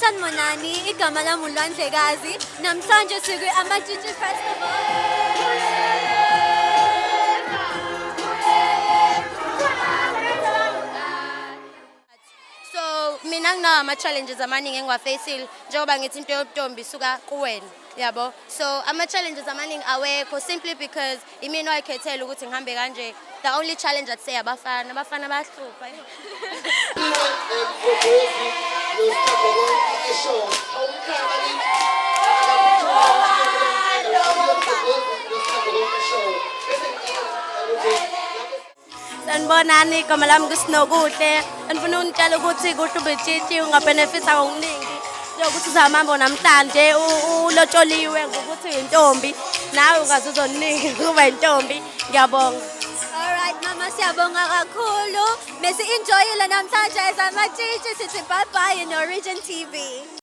Sanibonani, igama lami uLwandlekazi. Namhlanje sikwi Amatshitshi Festival. So mina nginawo ama-challenges amaningi engiwafeyisile, njengoba ngithi into yobuntombi isuka kuwena, yabo. So ama-challenges amaningi awekho simply because imina wayikhethela ukuthi ngihambe kanje. The only challenge I'd say, abafana, abafana bayahlupha. Sanibonani, igama lami nguSinokuhle. Ngifuna ukunitshela ukuthi kuhle ubutshitshi, ungabenefitha ngokuningi. Njengokuthi uzamambo namhlanje ulotsholiwe ngokuthi uyintombi, nawe ungazuza okuningi kuba intombi. Ngiyabonga. Alright mama, siyabonga kakhulu. Mesi enjoyile namhlanje as Amatshitshi, sithi bye bye in Origin TV.